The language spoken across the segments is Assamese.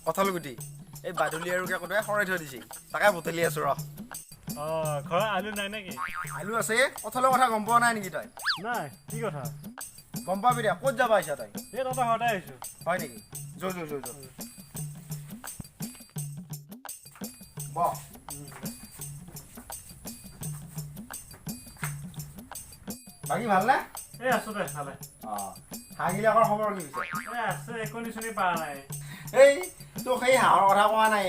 কঁঠাল গুটি এই বাদুলি আৰু কেকটোৱে সৰাই থৈ দিছিল, তাকে বুটলি আছো ৰ। ঘৰত আলু নাই নেকি? আলু আছে। কঁঠালৰ কথা গম পোৱা নাই নেকি তই? নাই। কি কথা? গম পাবি দে। ক'ত যাবা আহিছা তই? এই তহঁতৰ ঘৰতে আহিছোঁ। হয় নেকি? যো যো যো যো বহ। বাকী ভালনে? এই আছো দে ভালে। অঁ, হাঁহবিলাকৰ খবৰ কি পিছে? এই আছে, একো নিচনি পৰা নাই। এই তোক সেই হাঁহৰ কথা কোৱা নাই,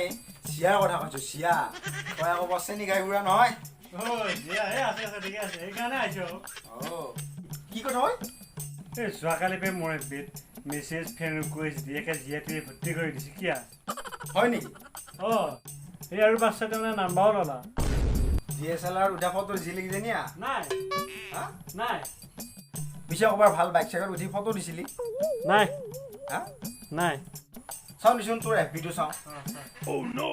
চিয়াৰ কথা কৈছো। চিয়া তই আকৌ চেনি গাই ফুৰা নহয়। কি কথা হয়? এই যোৱাকালি পে মোৰ এফবিত মেছেজ ফ্ৰেণ্ড ৰিকুৱেষ্ট দি একে জীয়াটোৱে ভৰ্তি কৰি দিছে। কিয়া হয় নেকি? অঁ, এই আৰু বাচ্ছাটো মানে নাম্বাৰো ল'লা। DSLR উঠা ফটো দিছিলি কিজানি? নাই। হা? নাই। পিছে ক'ৰবাৰ ভাল বাইক চাইকত উঠি ফটো দিছিলি? নাই। হা? নাই। চাওঁ দিচোন তোৰ এফবিটো চাওঁ। Oh no!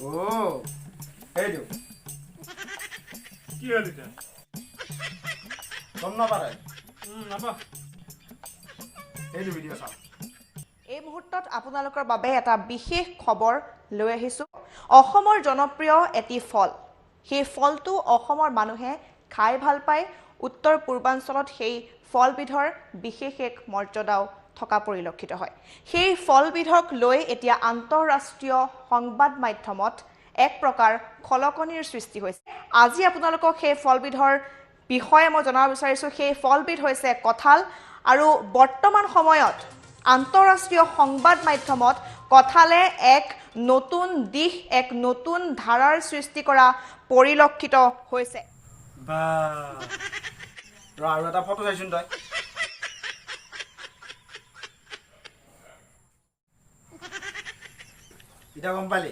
অ' সেইটো কি হ'ল এতিয়া? গম নাপাৰে। নাপা। সেইটো ভিডিঅ' চাওঁ। এই মুহূৰ্তত আপোনালোকৰ বাবে এটা বিশেষ খবৰ লৈ আহিছোঁ। অসমৰ জনপ্ৰিয় এটি ফল, সেই ফলটো অসমৰ মানুহে খাই ভাল পায়। উত্তৰ পূৰ্বাঞ্চলত সেই ফলবিধৰ বিশেষ এক মৰ্যাদাও থকা পৰিলক্ষিত হয়। সেই ফলবিধক লৈ এতিয়া আন্তঃৰাষ্ট্ৰীয় সংবাদ মাধ্যমত এক প্ৰকাৰ খলকনিৰ সৃষ্টি হৈছে। আজি আপোনালোকক সেই ফলবিধৰ বিষয়ে মই জনাব বিচাৰিছোঁ। সেই ফলবিধ হৈছে কঁঠাল। আৰু বৰ্তমান সময়ত আন্তঃৰাষ্ট্ৰীয় সংবাদ মাধ্যমত কঁঠালে এক নতুন দিশ, এক নতুন ধাৰাৰ সৃষ্টি কৰা পৰিলক্ষিত হৈছে। ৰ আৰু এটা ফটো চাইছোন তই। এতিয়া গম পালি?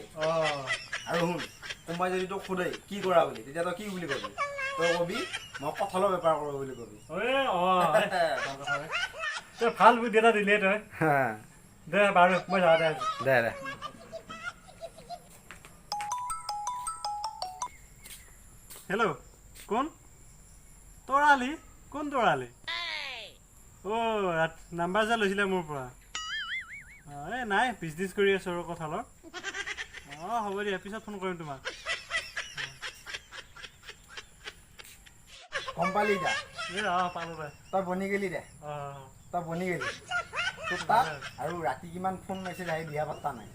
আৰু শুন, কোনোবাই যদি তোক সোধে কি কৰা বুলি, তেতিয়া তই কি বুলি কবি? তই কবি মই কঁঠালৰ বেপাৰ কৰোঁ বুলি কবি। তই ভাল বুদ্ধি এটা দিলে তই। দে বাৰু, মই যাওঁ দে। দে দে। হেল্ল', কোন? তৰালি? কোন তৰালি? অ' নাম্বাৰ যে লৈছিলে মোৰ পৰা। এই নাই, বিজনেছ কৰি আছোঁ আৰু কঁঠালৰ। অঁ হ'ব দিয়া, পিছত ফোন কৰিম তোমাক। গম পালি এতিয়া? এই অঁ পালোঁ দে। তই বনি গেলি দে। অঁ, তই বনি গেলি। তোৰ তাত আৰু ৰাতি কিমান ফোন মেছেজ আহি দিয়া পাত্তা নাই,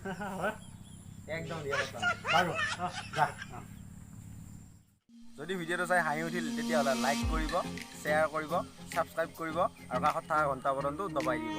একদম দিয়া পাত্তা নাই। বাৰু যা। যদি ভিডিঅ'টো চাই হাঁহি উঠিল তেতিয়াহ'লে লাইক কৰিব, শ্বেয়াৰ কৰিব, ছাবস্ক্ৰাইব কৰিব আৰু কাষত থকা ঘণ্টা বটনটো দবাই দিব।